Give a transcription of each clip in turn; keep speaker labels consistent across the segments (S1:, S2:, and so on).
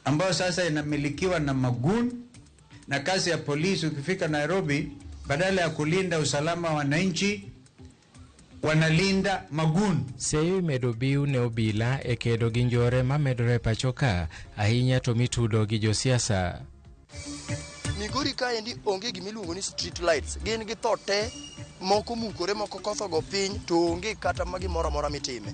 S1: ambayo sasa inamilikiwa na magun, na kazi ya polisi ukifika Nairobi, badala ya kulinda usalama wa wananchi wanalinda magun.
S2: Seyo imedo biu ne obila e kedo gi njore mamedore e pacho ka, ahinya to mitudo gi josiasa.
S3: Migori kaendi onge gimiluongo ni street lights, gin gi tho te, moko mukore, moko koth ogo piny, to onge kata ma gimoro amora mitime.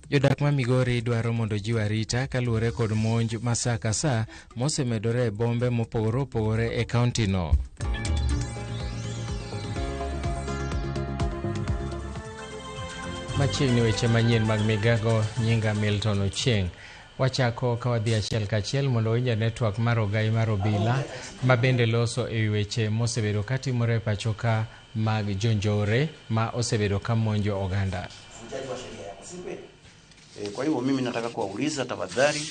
S2: Jodak ma Migori dwaro mondo jiw arita kaluwore kod monj ma sa ka sa mosemedore e bombe mopogore opogore e kaunti no. Machiegni weche manyien mag migago, nyinga Milton Ochieng. Wachako ka wadhi achiel kachiel mondo winj network mar ogai mar obila ma bende loso e weche mosebedo katimore e pacho ka mag jonjore ma osebedo ka monjo oganda.
S4: Kwa hivyo mimi nataka kuwauliza, tafadhali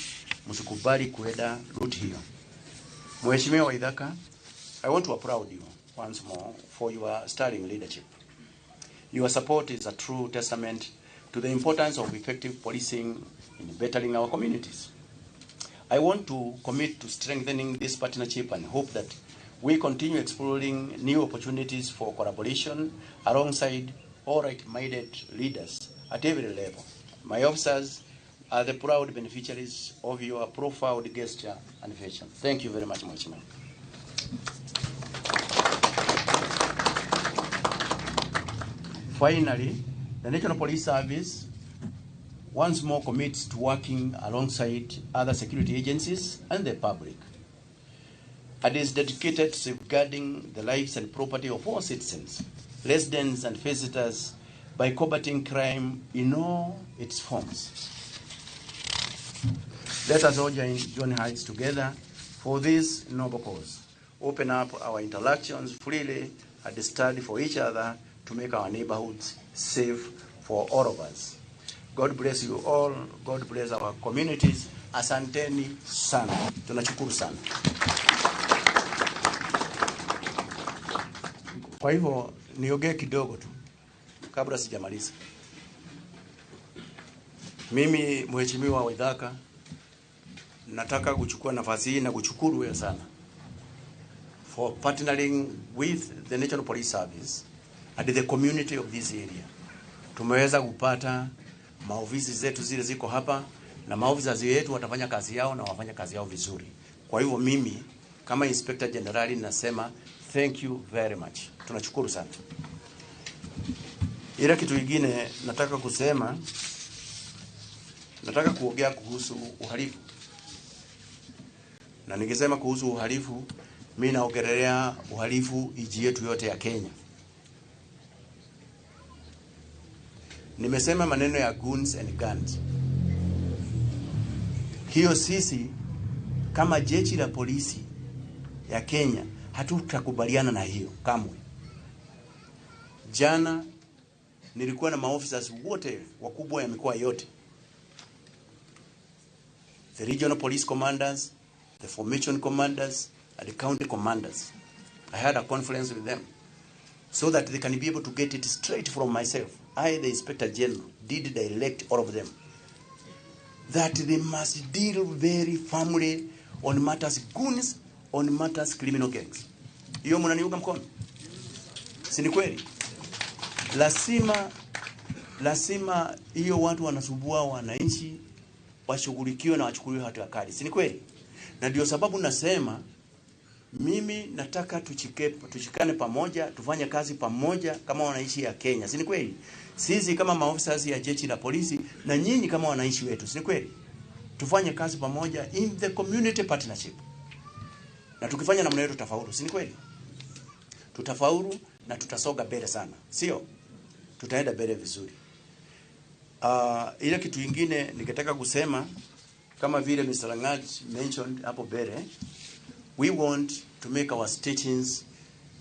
S4: msikubali kuenda route hiyo. Mheshimiwa Waithaka, I want to applaud you once more for your sterling leadership. Your support is a true testament to the importance of effective policing in bettering our communities. I want to commit to strengthening this partnership and hope that we continue exploring new opportunities for collaboration alongside all right-minded leaders at every level. My officers are the proud beneficiaries of your profound gesture and vision. Thank you very much, Mheshimiwa. Finally, the National Police Service once more commits to working alongside other security agencies and the public, and is dedicated to safeguarding the lives and property of all citizens, residents and visitors by combating crime in all its forms. Let us all join hearts together for this noble cause. Open up our interactions freely and stand for each other to make our neighborhoods safe for all of us. God bless you all. God bless our communities. Asanteni sana. Tunashukuru sana. Kwa hivyo niongee kidogo tu kabla sijamaliza. Mimi Mheshimiwa Waithaka nataka kuchukua nafasi hii na kushukuru wewe sana for partnering with the National Police Service and the community of this area. Tumeweza kupata maofisi zetu zile ziko hapa na maofisa wetu watafanya kazi yao na wafanya kazi yao vizuri. Kwa hivyo mimi kama Inspector General nasema thank you very much. Tunashukuru sana. Ila kitu kingine nataka kusema, nataka kuongea kuhusu uhalifu. Na nikisema kuhusu uhalifu, mimi naongelea uhalifu nchi yetu yote ya Kenya. Nimesema maneno ya goons and guns. Hiyo sisi kama jeshi la polisi ya Kenya hatutakubaliana na hiyo kamwe. Jana nilikuwa na maofisa wote wakubwa ya mikoa yote, the regional police commanders, the formation commanders and the county commanders. I had a conference with them so that they can be able to get it straight from myself. I, the Inspector General, did direct all of them that they must deal very firmly on matters goons, on matters criminal gangs. Hiyo mnaniunga mkono? Si ni kweli? Lazima hiyo watu wanasumbua wananchi washughulikiwe na wachukuliwe hatua kali. Si ni kweli? Na ndio sababu nasema mimi nataka tushikane pamoja, tufanye kazi pamoja kama wananchi ya Kenya. Si ni kweli? Sisi kama maofisa ya jeshi la polisi na nyinyi kama wananchi wetu, si ni kweli? Tufanye kazi pamoja in the community partnership. Na tukifanya namna hiyo tutafaulu, si ni kweli? Tutafaulu na tutasonga mbele sana. Sio? Tutaenda mbele vizuri. Ile kitu kingine ningetaka kusema kama vile Mr. Langat mentioned hapo mbele, we want to make our stations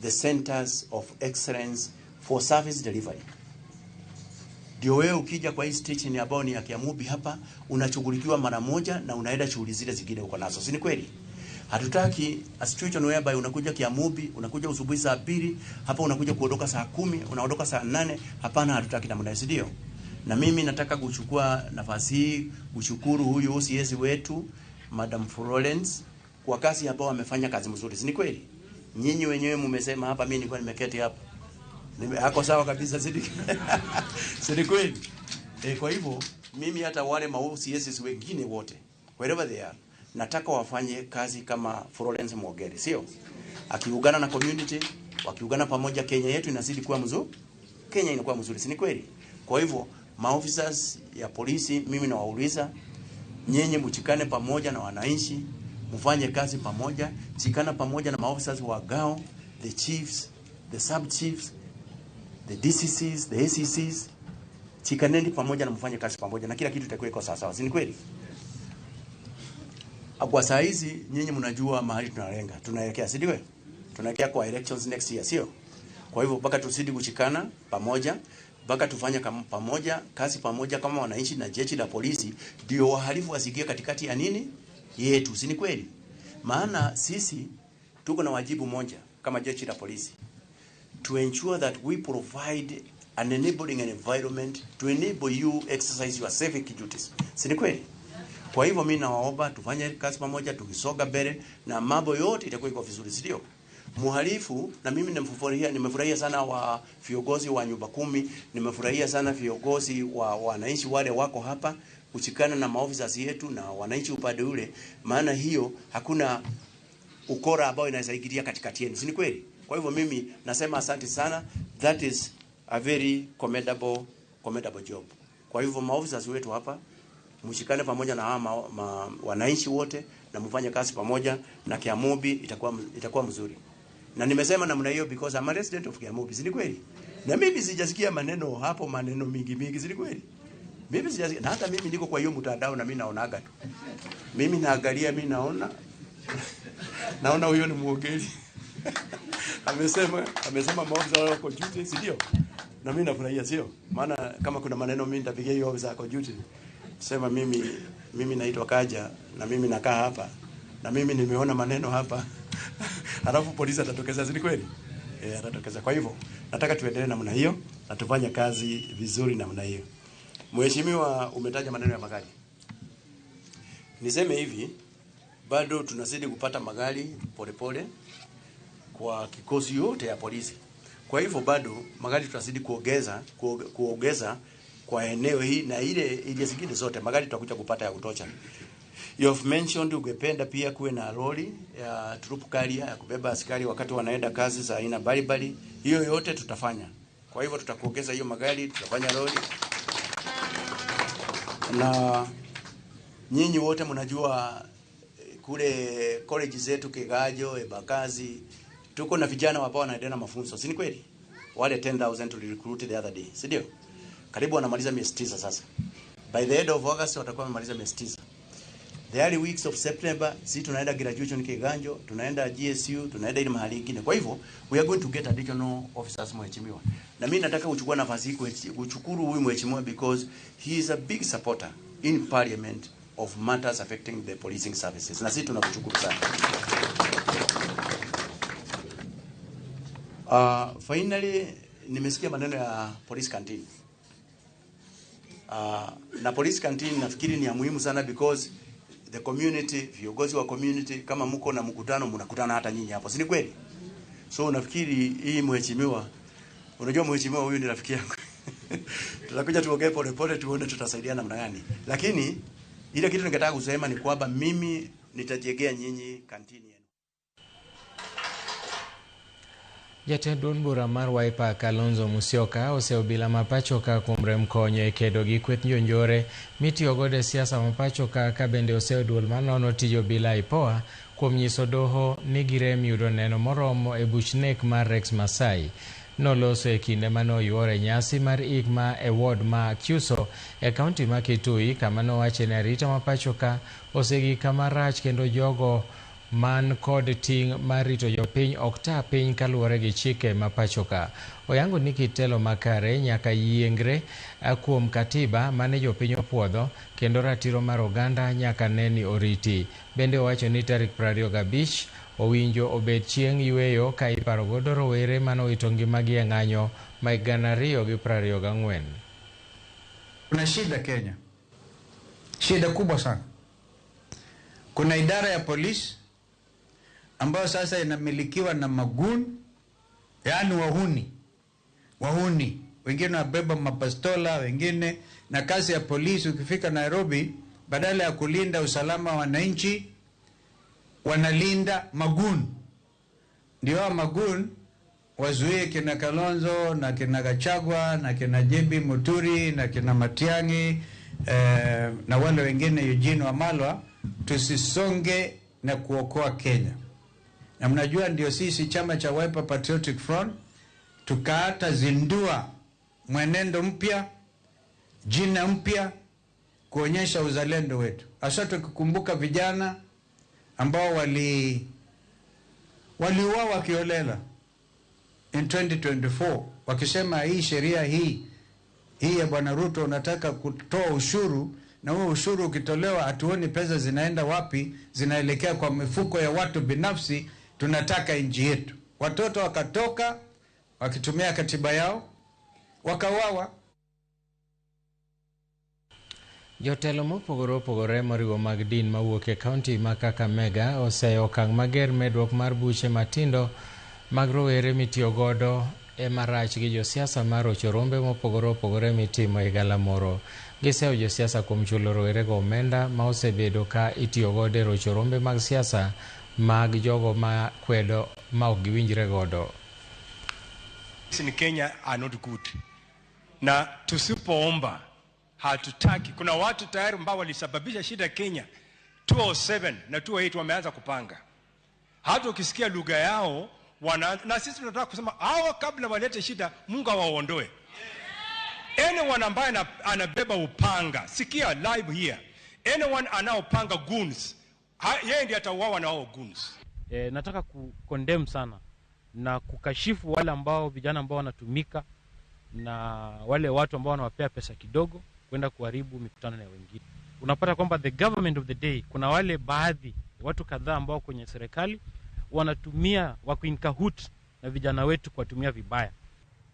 S4: the centers of excellence for service delivery. Ndio wewe ukija kwa hii station ambayo ni ya Kiamubi hapa unashughulikiwa mara moja na unaenda shughuli zile zingine uko nazo. Si ni kweli? Hatutaki a situation whereby unakuja Kiamubi, unakuja usubuhi saa 2, hapa unakuja kuondoka saa 10, unaondoka saa 8. Hapana, hatutaki namna hiyo, si ndio? Na mimi nataka kuchukua nafasi hii kushukuru huyu OCS wetu Madam Florence kwa kazi ambao wamefanya, kazi mzuri, si ni kweli? Nyinyi wenyewe mmesema hapa, mimi nilikuwa nimeketi hapa. Ako sawa kabisa, si ni kweli? Kwa hivyo mimi hata wale ma OCS wengine wote wherever they are, nataka wafanye kazi kama Florence Mwogere, sio? Akiungana na community, wakiungana pamoja, Kenya yetu inazidi kuwa mzuri. Kenya inakuwa mzuri, si ni kweli? Kwa hivyo maofficers ya polisi, mimi nawauliza nyinyi mchikane pamoja na wananchi, mfanye kazi pamoja, chikana pamoja na maofficers wa GAO, the chiefs, the sub chiefs, the DCCs, the ACCs, chikaneni pamoja na mfanye kazi pamoja na kila kitu itakuwa iko sawa sawa, si ni kweli? Kwa saa hizi nyinyi mnajua mahali tunalenga, tunaelekea, si ndio? Tunaelekea kwa elections next year, sio? Kwa hivyo mpaka tuzidi kushikana pamoja, mpaka tufanye pamoja kazi pamoja kama wananchi na jeshi la polisi, ndio wahalifu wasiingie katikati ya nini yetu, si ni kweli? Maana sisi tuko na wajibu moja kama jeshi la polisi, to ensure that we provide an enabling environment to enable you exercise your civic duties, si ni kweli? Kwa hivyo mimi nawaomba tufanye kazi pamoja, tukisoga mbele na mambo yote itakuwa iko vizuri, si ndio? Mhalifu, na mimi nimefurahia sana wa viongozi wa nyumba kumi, nimefurahia sana viongozi wa wananchi wale wako hapa kushikana na maofisa yetu na wananchi upande ule, maana hiyo hakuna ukora ambao inaweza ingilia katikati yenu, si ni kweli? Kwa hivyo mimi nasema asante sana, that is a very commendable job. Kwa hivyo maofisa wetu hapa mshikane pamoja na hawa wananchi wote na mfanye kazi pamoja, na Kiamubi itakuwa mzuri. Na nimesema namna hiyo because I'm a resident of Kiamubi, si ni kweli? Na mimi sijasikia maneno hapo, maneno mingi mingi, si ni kweli? Mimi sijasikia, na hata mimi niko kwa hiyo mtandao na mimi naonaga tu. Mimi naangalia, mimi naona. Naona huyo ni muogeli. Amesema maofisa wako duty, si ndio? Na mimi nafurahia, sio? Maana kama kuna maneno mimi nitapigia hiyo ofisa yako duty. Sema mimi naitwa Kaja na mimi nakaa hapa na mimi nimeona maneno hapa. Alafu polisi atatokeza, si ni kweli? Atatokeza. Kwa hivyo nataka tuendelee namna hiyo na tufanye kazi vizuri namna hiyo. Mheshimiwa, umetaja maneno ya magari. Niseme hivi, bado tunazidi kupata magari polepole kwa kikosi yote ya polisi. Kwa hivyo bado magari tutazidi kuongeza kwa eneo hii na ile zingine zote, magari tutakuja kupata ya kutosha. You have mentioned ungependa pia kuwe na lori ya troop carrier ya kubeba askari wakati wanaenda kazi za aina mbalimbali. Hiyo yote tutafanya. Kwa hivyo tutakuongeza hiyo magari, tutafanya lori. Na nyinyi wote mnajua kule college zetu Kigajo, Ebakazi, tuko na vijana ambao wanaendelea na mafunzo, si ni kweli? Wale 10,000 to recruit the other day, si ndio? Karibu wanamaliza miezi 9 sasa. By the end of August watakuwa wamemaliza miezi 9. The early weeks of September, si tunaenda graduation Kiganjo, tunaenda GSU, tunaenda ile mahali nyingine. Kwa hivyo we are going to get additional officers, mheshimiwa. Na mimi nataka kuchukua nafasi hii kushukuru huyu mheshimiwa because he is a big supporter in parliament of matters affecting the policing services. Na sisi tunakushukuru sana. Finally nimesikia maneno ya police canteen. Na police canteen nafikiri ni ya muhimu sana because the community, viongozi wa community, kama mko na mkutano mnakutana hata nyinyi hapo, si ni kweli? So nafikiri hii mheshimiwa, unajua mheshimiwa huyu ni rafiki yangu. Tutakuja tuongee pole pole tuone tutasaidiana namna gani. Lakini ile kitu ningetaka kusema ni kwamba mimi nitajegea nyinyi kantini yenu.
S2: Jatend duond bura mar Wiper Kalonzo Musyoka oseobila mapacho ka kuom rem konyo e kedo gi kweth jonjore mitiyogodo e siasa mapacho ka bende oseyo duol manono tij obila IPOA kuom nyiso doho ni girem yudo neno moromo e buch nek mar Rex Masai. Noloso e kinde mane oyuore nyasi mar ik ma e ward ma Kyuso e kaunti ma Kitui, kama nowache ni arita mapacho ka osegik kama rach kendo jogo man kod ting' mar rito jopiny ok ta piny kaluwore gi chike ma pacho ka. Oyango ni kit telo makare nyaka yiengre kuom katiba mane jopiny opuodho kendo ratiro mar oganda nyaka ne ni oriti. Bende owacho ni tarik 25 owinjo obed chieng' yweyo ka iparo godo rowere mane owito ngimagi e ng'anyo ma 2024.
S1: Kuna shida Kenya, shida kubwa sana. Kuna idara ya polisi ambayo sasa inamilikiwa na magun, yaani wahuni, wengine wabeba mapastola, wengine. Na kazi ya polisi ukifika Nairobi, badala ya kulinda usalama wa wananchi, wanalinda magun. Ndio hao magun wazuie kina Kalonzo na kina Gachagua na kina JB Muturi na kina Matiang'i na wale wengine Eugene Wamalwa, tusisonge na kuokoa Kenya. Na mnajua ndio sisi chama cha Wiper Patriotic Front tukaata zindua mwenendo mpya, jina mpya, kuonyesha uzalendo wetu, hasa tukikumbuka vijana ambao waliuawa kiolela in 2024 wakisema hii sheria hii ya Bwana Ruto unataka kutoa ushuru, na huo ushuru ukitolewa hatuoni pesa zinaenda wapi, zinaelekea kwa mifuko ya watu binafsi. Tunataka nchi yetu. Watoto wakatoka wakitumia katiba yao wakauawa.
S2: Jotelo mopogore opogore moriwo mag din mawuok e kaunti ma Kakamega oseyo okang' mager medruok mar buche matindo mag rowere mitiyo godo e marach gi josiasa mar rocho rombe mopogore opogore mitimo e galamoro. Giseyo josiasa kuom chulo rowerego omenda ma osebedo ka itiyo godo e rocho rombe mag siasa mag jogo ma kwedo ma ok giwinjre godo.
S5: In Kenya are not good. Na tusipoomba hatutaki. Kuna watu tayari ambao walisababisha shida Kenya 2007 na 2008 wameanza kupanga. Hata ukisikia lugha yao na sisi tunataka kusema hao kabla walete shida Mungu awaondoe. Anyone ambaye anabeba upanga, sikia live here. Anyone anaopanga goons, yeye ndiye atauawa na hao goons.
S6: Nataka ku-condemn sana na kukashifu wale ambao vijana ambao wanatumika na wale watu ambao wanawapea pesa kidogo kwenda kuharibu mikutano ya wengine. Unapata kwamba the government of the day, kuna wale baadhi watu kadhaa ambao kwenye serikali wanatumia wako in cahoot na vijana wetu kuwatumia vibaya.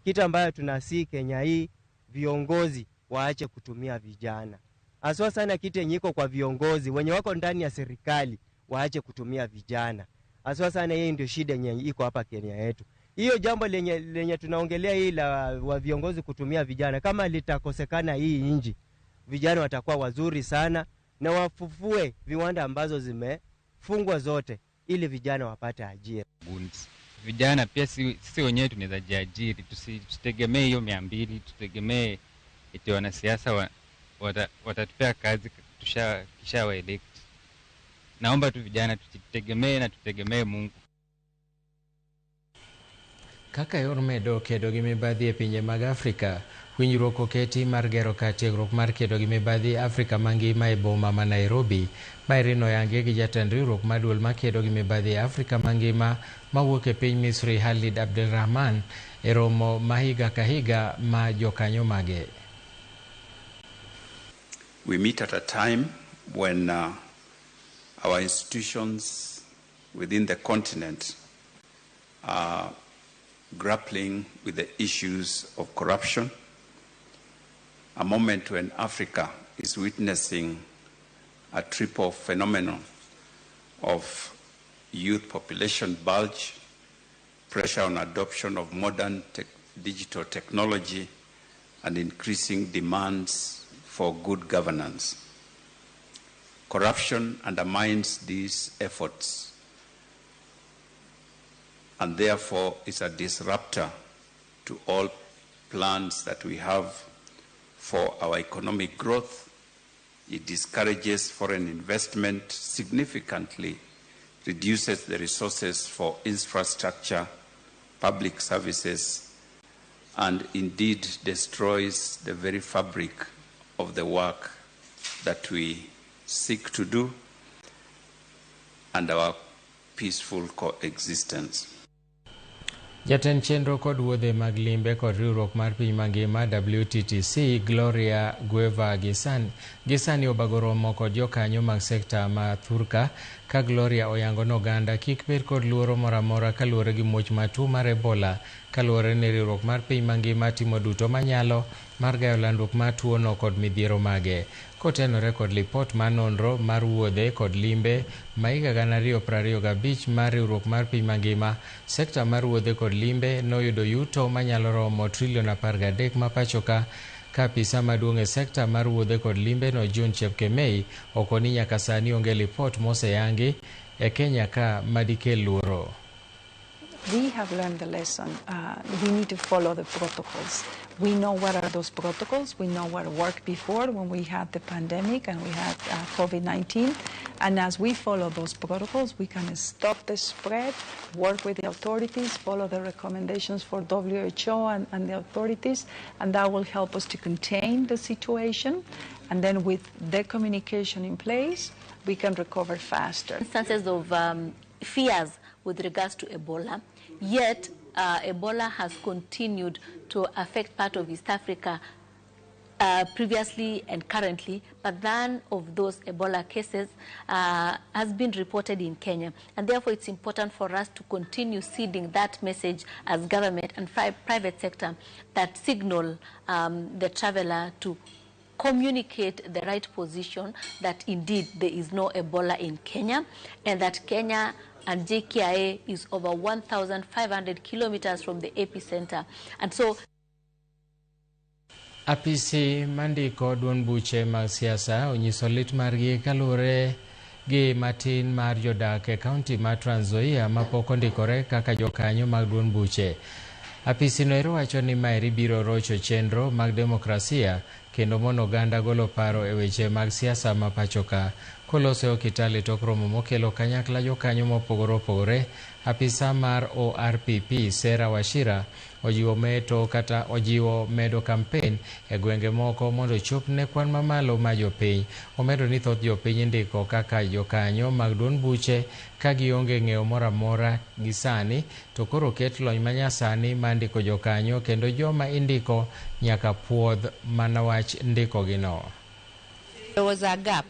S7: Kitu ambayo tunasii Kenya hii, viongozi waache kutumia vijana. Haswa sana kitu yenye iko kwa viongozi wenye wako ndani ya serikali waache kutumia vijana. Haswa sana hii ndio shida yenye iko hapa Kenya yetu. Hiyo jambo lenye tunaongelea hii la wa viongozi kutumia vijana, kama litakosekana hii nchi, vijana watakuwa wazuri sana na wafufue viwanda ambazo zimefungwa zote ili vijana wapate ajira.
S8: Vijana pia sisi wenyewe tunaweza jiajiri, tusitegemee hiyo 200, tutegemee eti wanasiasa watatupea kazi kisha elect. Naomba tu vijana tujitegemee na tutegemee Mungu.
S2: Kaka yor medo kedo gi mibadhi e pinje mag Afrika, winjruok oketi mar gero kar tiegruok mar kedo gi mibadhi Afrika mangima e boma ma Nairobi. Maeri noyangi gi jatend riwruok mar duol makedo gi mibadhi e Afrika mangima mawuok e piny Misri Khalid Abdelrahman e romo ma higa ka higa ma jokanyo mage.
S9: We meet at a time when our institutions within the continent are grappling with the issues of corruption, a moment when Africa is witnessing a triple phenomenon of youth population bulge, pressure on adoption of modern digital technology, and increasing demands for good governance. Corruption undermines these efforts and therefore is a disruptor to all plans that we have for our economic growth. It discourages foreign investment significantly, reduces the resources for infrastructure, public services, and indeed destroys the very fabric of the work that we seek to do and our peaceful coexistence.
S2: Jatend chenro kod wuodhe mag limbe kod riwruok mar piny mangima WTTC Gloria Gueva gisani obago romo kod jokanyo mag sekta ma thurka ka Gloria oyango ni oganda kik bed kod luoro moro amora kaluwore gi muoch mar tuo mar Ebola kaluwore ni riwruok mar piny mangima timo duto manyalo mar gayo landruok mar tuono kod midhiero mage. Kotenore kod lipot mar nonro mar wuodhe kod limbe ma higa 2025 mar riwruok mar piny mangima, sekta mar wuodhe kod limbe noyudo yuto manyalo romo trilion 13 ma pachoka. Ka apisa maduong' e sekta mar wuodhe kod limbe no John Chepkemei okoni nyaka sani onge lipot moseyangi e Kenya ka madikel luoro.
S10: We have learned the lesson. We need to follow the protocols. We know what are those protocols. We know what worked before when we had the pandemic and we had COVID-19. And as we follow those protocols, we can stop the spread, work with the authorities, follow the recommendations for WHO and the authorities, and that will help us to contain the situation. And then with the communication in place, we can recover faster.
S11: Instances of fears with regards to Ebola, yet Ebola has continued to affect part of East Africa previously and currently, but none of those Ebola cases has been reported in Kenya. And therefore it's important for us to continue seeding that message as government and private sector that signal the traveler to communicate the right position that indeed there is no Ebola in Kenya, and that Kenya and JKIA is over 1,500 kilometers from the epicenter. And so
S2: Apisi mandiko duond buche mag siasa onyiso lit margi kaluwore gi matin mar jodak e kaunti ma Trans Nzoia mapok ondikore kaka jokanyo mag duond buche. Apisi no ero wacho ni maeri biro rocho chenro mag demokrasia kendo mono oganda golo paro e weche mag siasa ma pachoka. Koloso e Kitale tok romo mokelo kanyakla jokanyo mopogore opogore, apisa mar ORPP Sarah Wachira ojiwo meto kata ojiwo medo kampen e gwenge moko mondo chop ne kwan mamalo ma jopiny. Omedo ni thoth jopiny indiko kaka jokanyo mag duond buche ka gionge ng'eyo moro amora gi sani, to koro ket lony manyasani mar ndiko jokanyo kendo joma indiko nyaka puodh mana wach ndikogino.
S12: There was a gap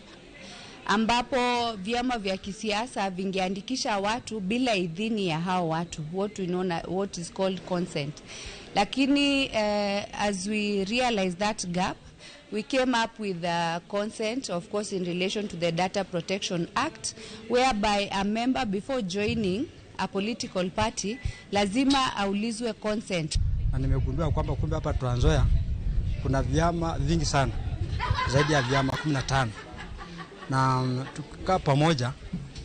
S12: ambapo vyama vya kisiasa vingeandikisha watu bila idhini ya hao watu, what we know, what is called consent. Lakini as we realized that gap, we came up with consent, of course, in relation to the Data Protection Act, whereby a member before joining a political party lazima aulizwe consent.
S13: Na nimegundua kwamba kumbe hapa Trans Nzoia kuna vyama vingi sana, zaidi ya vyama 15. Na tukikaa pamoja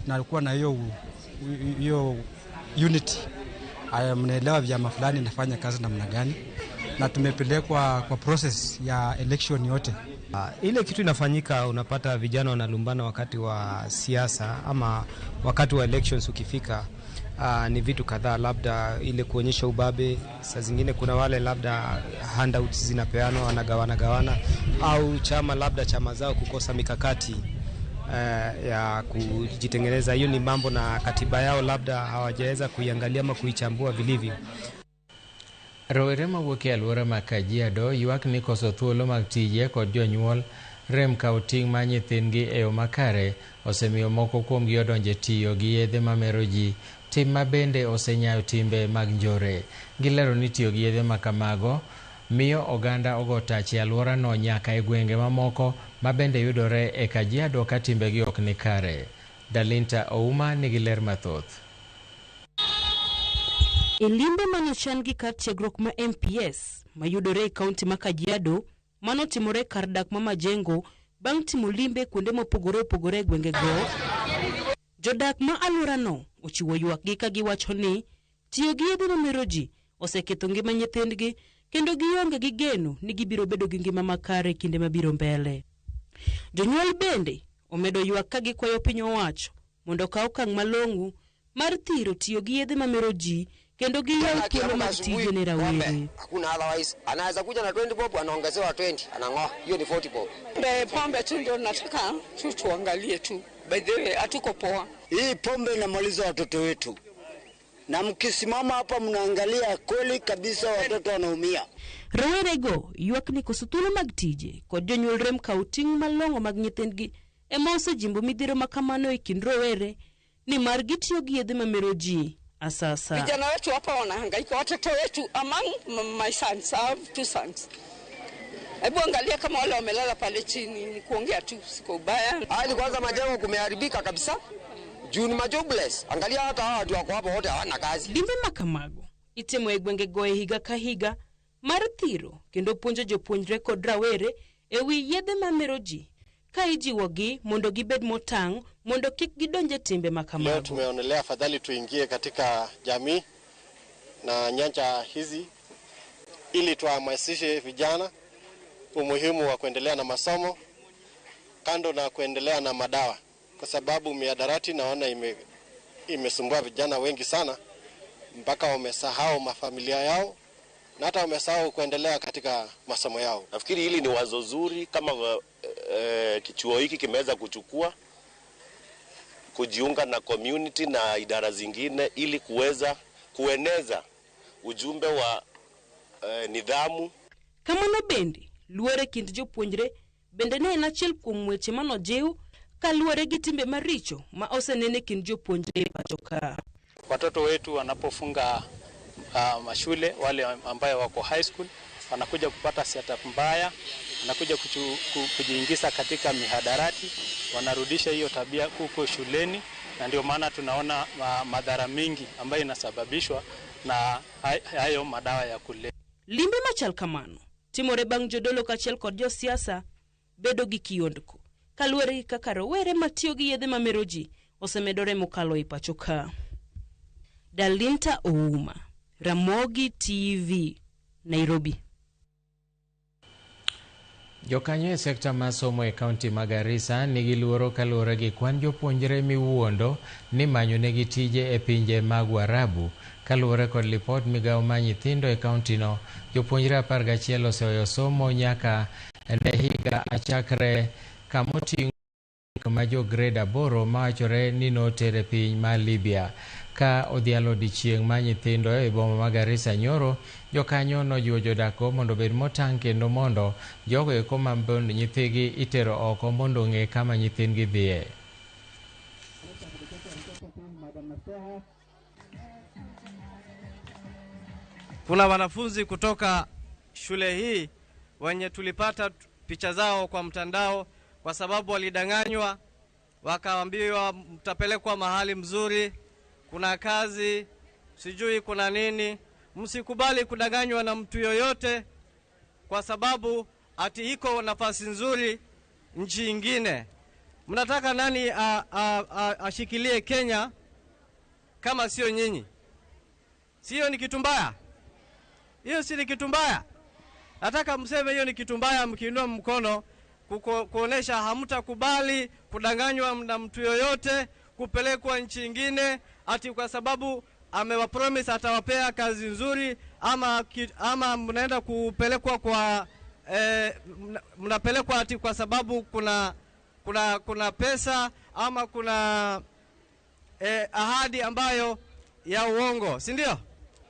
S13: na alikuwa na hiyo unity. Mnaelewa vyama fulani nafanya kazi namna gani, na tumepelekwa kwa process ya election yote.
S14: Ile kitu inafanyika, unapata vijana wanalumbana wakati wa siasa ama wakati wa elections ukifika. Ni vitu kadhaa, labda ile kuonyesha ubabe, saa zingine kuna wale labda handouts zinapeanwa, wanagawana gawana, au chama labda chama zao kukosa mikakati ya kujitengeneza. Hiyo ni mambo na katiba yao labda hawajaweza kuiangalia ama kuichambua vilivyo.
S2: Rowere mawuok e alwora ma Kajiado ywak ni koso thuolo mag tije kod jonyuol rem kawo ting' mar nyithindgi e yo makare osemiyo moko kuomgi odonje tiyo gi yedhe mamero ji, tim ma bende osenyayo timbe mag njore. Gilero ni tiyo gi yedhe makamago miyo oganda ogo tach e alworano nyaka e gwenge mamoko ma bende yudore e Kajiado ka timbegi ok ni kare. Dalinta Ouma nigi ler mathoth.
S15: E limbe manochan gi kar tiegruok ma MPS mayudore e kaunti ma Kajiado manotimore kar dak ma Majengo bang' timo limbe kuonde mopogore opogore e gwengego, jodak ma alworano ochiwo ywakgi ka giwacho ni tiyo gi yedhe mamero ji oseketho ngima nyithindgi kendo gionge gi geno ni gibiro bedo gi ngima makare kinde mabiro mbele. Jonyuol bende omedo ywak ka gikwayo piny owacho mondo okaw okang' malong'o mar thiro tiyo gi yedhe mamero ji kendo giyaw thuolo mag tije ne rawere.
S16: Hakuna otherwise, anaweza kuja na 20 bob, anaongezewa 20, anang'oa, hiyo ni 40 bob.
S17: Pombe tu ndio nataka tu tuangalie tu. By the way, hatuko poa.
S18: Hii pombe inamaliza watoto wetu. Na mkisimama hapa mnaangalia kweli kabisa watoto wanaumia.
S15: Rowerego ywak ni koso thuolo mag tije kod jonyuol rem kawo ting' malong'o mag nyithindgi ema osejimbo midhiero makamano e kind rowere nimar gitiyo gi yedhe mamero ji asasa.
S17: Vijana wetu hapa wanahangaika, watoto wetu, among my sons, I have 2 sons. Hebu angalia kama wale wamelala pale chini, ni kuongea tu, siko ubaya.
S16: Hali kwanza majengo kumeharibika kabisa. Juu ni majobless. Angalia hata hawa watu wako hapo wote hawana kazi.
S15: Limbe ma kamago itimo e gwengego e higa ka higa mar thiro kendo puonjo jopuonjre kod rawere e wi yedhe mamero ji ka ijiwogi mondo gibed motang' mondo kik gidonj e timbe ma
S19: Leo
S15: kamago.
S19: tumeonelea afadhali tuingie katika jamii na nyanja hizi ili tuhamasishe vijana umuhimu wa kuendelea na masomo kando na kuendelea na madawa, kwa sababu mihadarati naona imesumbua vijana wengi sana mpaka wamesahau mafamilia yao na hata wamesahau kuendelea katika masomo yao.
S20: Nafikiri hili ni wazo zuri kama kichuo hiki kimeweza kuchukua kujiunga na community na idara zingine ili kuweza kueneza ujumbe wa nidhamu.
S15: Kamano bende, luor e kind jopuonjre bende ne en achiel kuom weche manojiw kaluwore gi timbe maricho ma osenen e kind jopuonjre e pacho ka.
S21: Watoto wetu wanapofunga mashule, wale ambayo wako high school wanakuja kupata setup mbaya, wanakuja kujiingiza katika mihadarati, wanarudisha hiyo tabia huko shuleni, na ndio maana tunaona madhara mingi ambayo inasababishwa na hayo madawa ya kulevya.
S15: Limbe machal kamano timore bang' jodolo kaachiel kod josiasa bedo gi kiondko kaluwore gi kaka rowere matiyo gi yedhe mamero ji osemedore mokalo e pacho ka. Dalinta Ouma, Ramogi TV, Nairobi.
S2: Jokanyo e sekta mar somo e kaunti ma Garissa nigi luoro kaluwore gi kwan jopuonjre miwuondo ni manyo negi tije e pinje mag Waarabu. Kaluwore kod lipot migawo mar nyithindo e kauntino, jopuonjre 11 oseweyo somo nyaka ne higa achakre kamoting'o ma jo grade 8 mawachore ni noter e piny mar Libya. Ka odhialo odiechieng' mar nyithindo e boma ma Garissa nyoro, jokanyo nojiwo jodakgo mondo obed motang' kendo mondo jogo eko ma nyithigi itero oko mondo ong'e kama nyithindgi dhiye.
S22: Kuna wanafunzi kutoka shule hii wenye tulipata picha zao kwa mtandao, kwa sababu walidanganywa, wakaambiwa mtapelekwa mahali mzuri, kuna kazi, sijui kuna nini. Msikubali kudanganywa na mtu yoyote, kwa sababu ati iko nafasi nzuri nchi ingine. Mnataka nani ashikilie Kenya kama sio nyinyi? Sio ni kitu mbaya? Hiyo si ni kitu mbaya? Nataka mseme hiyo ni kitu mbaya, mkiinua mkono kuonesha hamtakubali kudanganywa na mtu yoyote, kupelekwa nchi ingine ati kwa sababu amewapromise atawapea kazi nzuri, ama mnaenda kupelekwa kwa mnapelekwa ati kwa sababu kuna pesa ama kuna ahadi ambayo ya uongo, si ndio?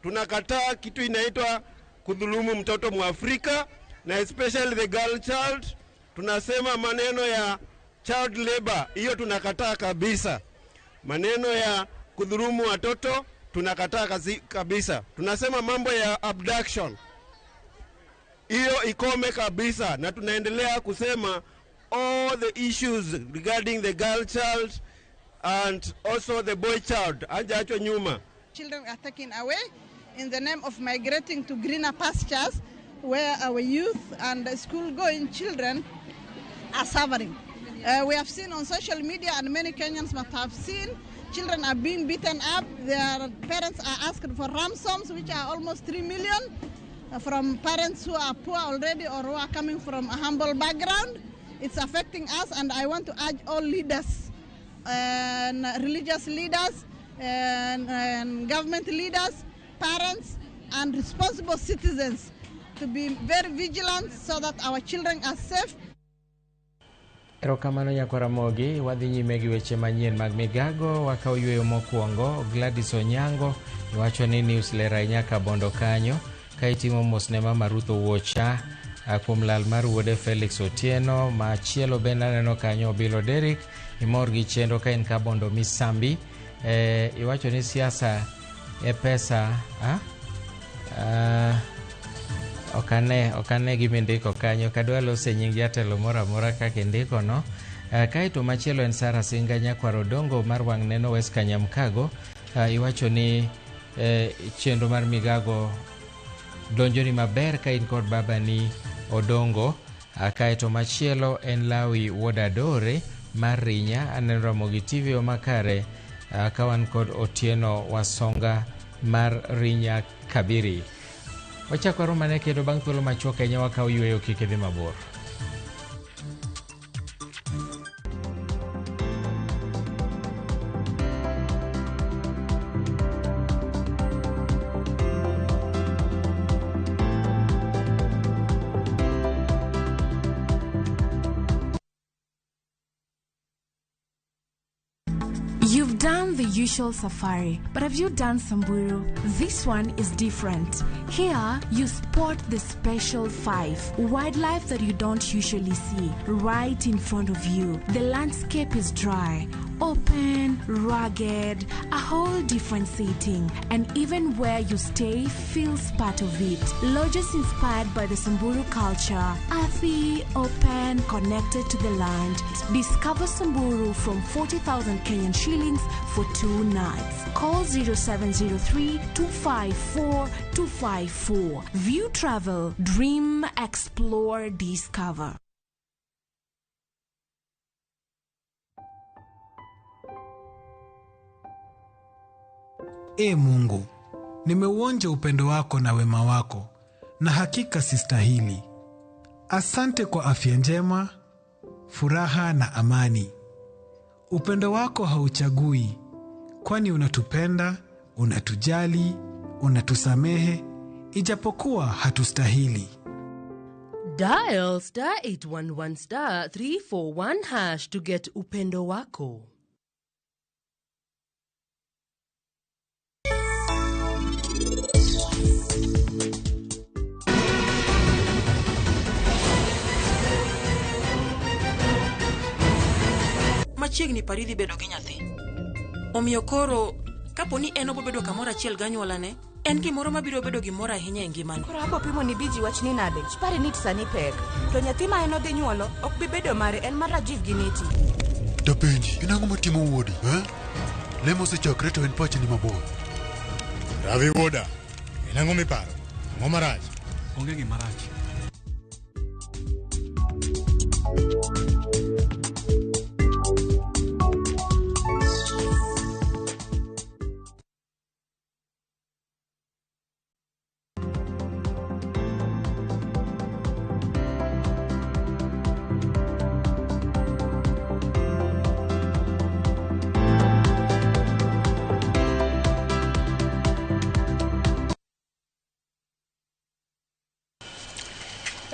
S23: Tunakataa kitu inaitwa kudhulumu mtoto Mwafrika na especially the girl child. Tunasema maneno ya child labor, hiyo tunakataa kabisa. Maneno ya kudhulumu watoto tunakataa kabisa. Tunasema mambo ya abduction, hiyo ikome kabisa, na tunaendelea kusema all the issues regarding the girl child and also the boy child hajaachwa nyuma.
S24: Children are taken away in the name of migrating to greener pastures where our youth and school-going children are suffering. We have seen on social media, and many Kenyans must have seen, children are being beaten up. Their parents are asked for ransoms, which are almost 3 million, from parents who are poor already or who are coming from a humble background. It's affecting us, and I want to urge all leaders, and religious leaders, and government leaders, parents, and responsible citizens to be very vigilant so that our children are safe.
S2: Erokamano nyakwa Ramogi, wadhi nyime gi weche manyien mag migago. Wakaw yweyo mokwongo. Gladys Onyango iwacho ni news ler ahinya Kabondo kanyo ka itimo mos ne mama Ruth Owuocha kuom lal mar wuode Felix Otieno. Machielo bende aneno kanyo Obilo Derrick, imor gi chenro ka in Kabondo Misambi. Iwacho ni siasa e pesa. Ok ane gima indiko kanyo, kadwa lose nying jatelo moro amora kaka indiko no. Kaeto machielo en Sara Singa nyakwar Odongo mar Wang' Neno West Kanyamkago. Iwacho ni chenro mar migago donjoni maber ka in kod babani Odongo. Kaeto machielo en Lawi Wuod Adore mar Rinya, aneno Ramogi TV makare ka wan kod Otieno Wasonga mar Rinya Kabiri. Wachako waromane kendo bang' thuolo machuok ahinya wakaw yueyo kik idhi mabor.
S1: You've done the usual safari, but have you done Samburu? This one is different. Here, you spot the special five, wildlife that you don't usually see, right in front of you. The landscape is dry, open, rugged, a whole different setting, and even where you stay feels part of it. Lodges inspired by the Samburu culture, earthy, open, connected to the land. Discover Samburu from 40,000 Kenyan shillings for 2 nights. Call 0703 254 254. View Travel, dream, explore, discover.
S3: E Mungu, nimeuonja upendo wako na wema wako, na hakika sistahili. Asante kwa afya njema, furaha na amani. Upendo wako hauchagui, kwani unatupenda, unatujali, unatusamehe, ijapokuwa hatustahili.
S4: Dial *811 *341# to get upendo wako.
S5: Machiegni Paridhi bedo gi nyathi. Omiyo koro, kapo ni en obobedo kamoro achiel gi anyuolane, en gimoro mabiro bedo gimoro ahinya e ngimane.
S25: Koro abo pimo ni Biji wach ni nade? Chipare nit sani pek. To nyathi ma en odhi nyuolo ok bi bedo mare, en mar Rajiv gi Niti.
S26: Tapenji, in ang'o matimo wuodi? Lemo osechakre to en pache ni mabor.
S27: Ravi wuoda, en ang'o miparo? Ang'o marach?
S28: Onge gima rach.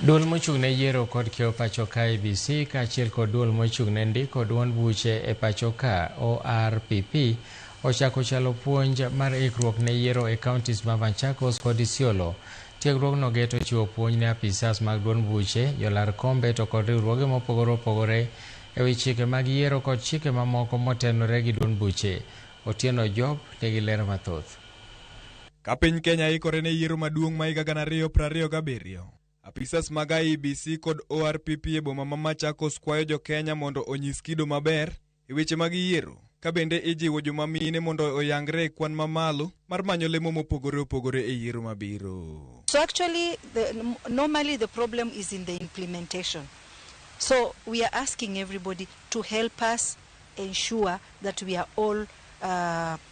S2: Duol mochung' ne yiero kod kiewo pacho ka IEBC kaachiel kod duol mochung' ne ndiko duond buche e pacho ka ORPP ochako chalo puonj mar ikruok ne yiero e counties ma Machakos kod Isiolo. Tiegruogno geto chiwo puonj ne apisas mag duond buche, jolar kombe to kod riwruoge mopogore opogore e wi chike mag yiero kod chike mamoko motenore gi duond buche. Otieno Job nigi ler mathoth.
S29: Ka piny Kenya ikore ne yiero maduong' ma higa 2027, apisas mag IEBC kod ORPP e boma ma Machakos kwayo jo Kenya mondo onyis kido maber e weche mag yiero, ka bende ijiwo joma mine mondo oyangre e kwan mamalo mar manyo lemo mopogore opogore e yiero mabiro.
S30: So actually, normally the problem is in the implementation. So we are asking everybody to help us ensure that we are all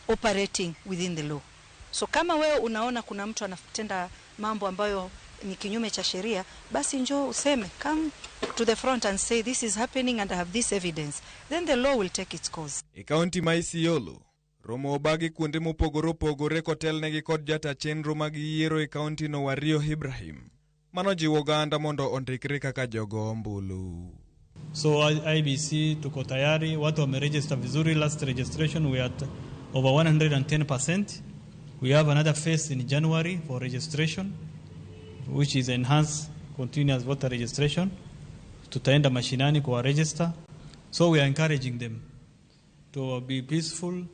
S30: operating within the law. So kama wewe unaona kuna mtu anatenda mambo ambayo ni kinyume cha sheria, basi njoo useme, come to the front and say this is happening and I have this evidence. Then the law will take its course.
S29: E kaunti ma Isiolo, romo obagi kuonde mopogore opogore kotelnegi kod jata chenro mag yiero e kaunti no Wario Ibrahim. Mano jiwo oganda mondo ondikre kaka jogo ombulu.
S31: So IEBC tuko tayari, watu wameregister vizuri. Last registration we are at over 110%. We have another phase in January for registration, which is enhanced continuous voter registration. Tutaenda mashinani kwa register. So we are encouraging them to be peaceful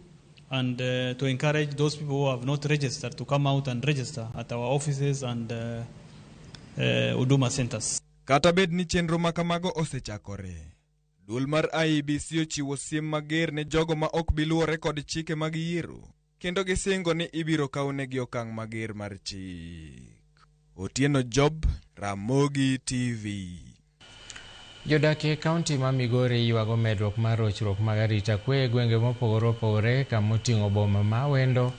S31: and to encourage those people who have not registered to come out and register at our offices and Huduma centers.
S29: Kata bed ni chenro ma kamago osechakore, duol mar IEBC ochiwo siem mager ne jogo ma ok bi luwore kod chike mag yiero kendo gisingo ni ibiro kawnegi okang' mager mar chik. Otieno Job, Ramogi TV.
S2: Jodak e kaunti ma Migori ywago medruok mar rochruok mag arita kwe e gwenge mopogore opogore kamoting'o boma ma Awendo,